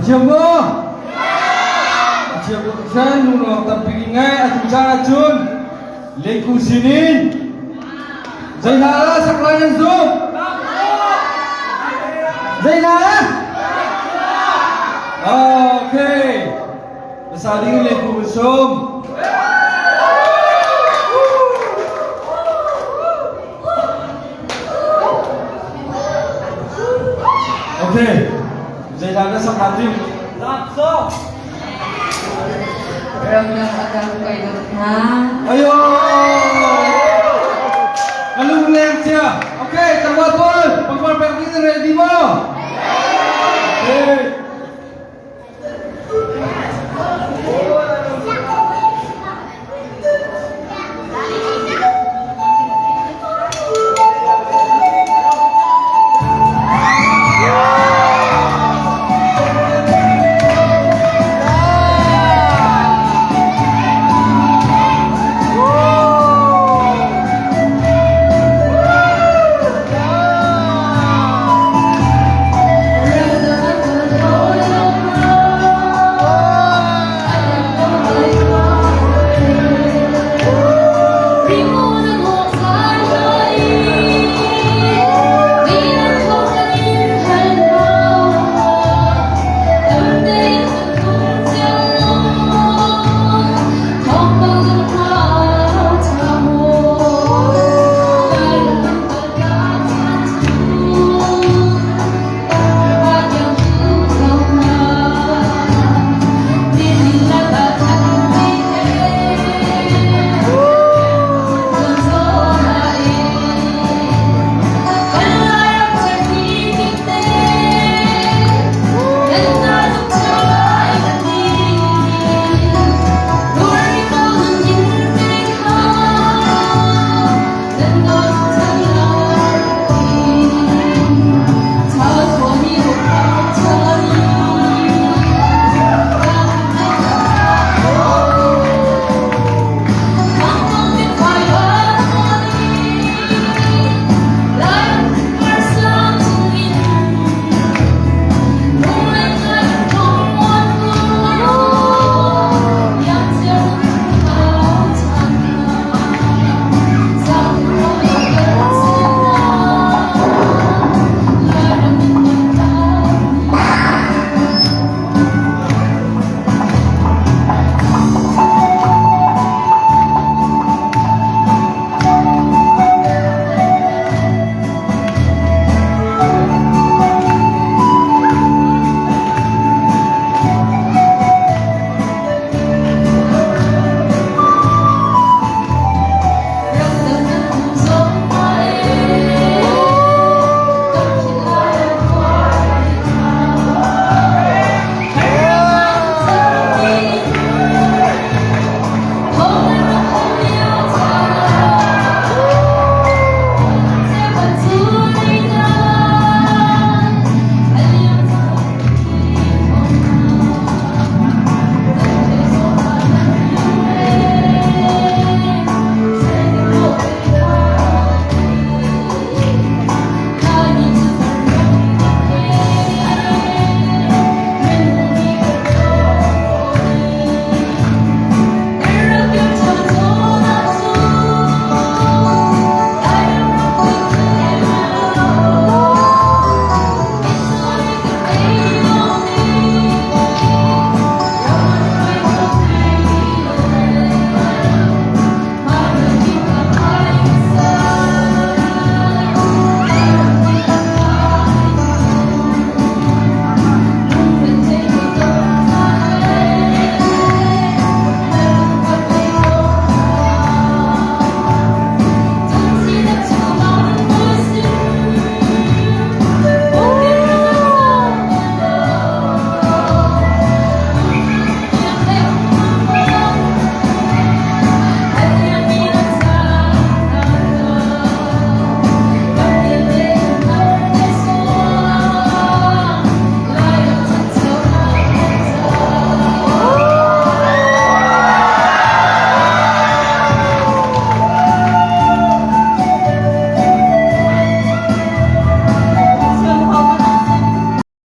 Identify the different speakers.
Speaker 1: A thiam maw? A thiam tuk hran lunglawm tampi ngai atu caan ahcun Lengku sinin zei hla dah sak lai nan zumh? Zei hla? Okay. Hmasa ding in Lengku kan sum. Okay. Zei hla dah sak lai ding?
Speaker 2: Ramdang a dang kai dawt hna.
Speaker 1: Ayo! Ka lungleng cia. Okay, tlangval pawl, pangpar pek ding na ready maw? Okay.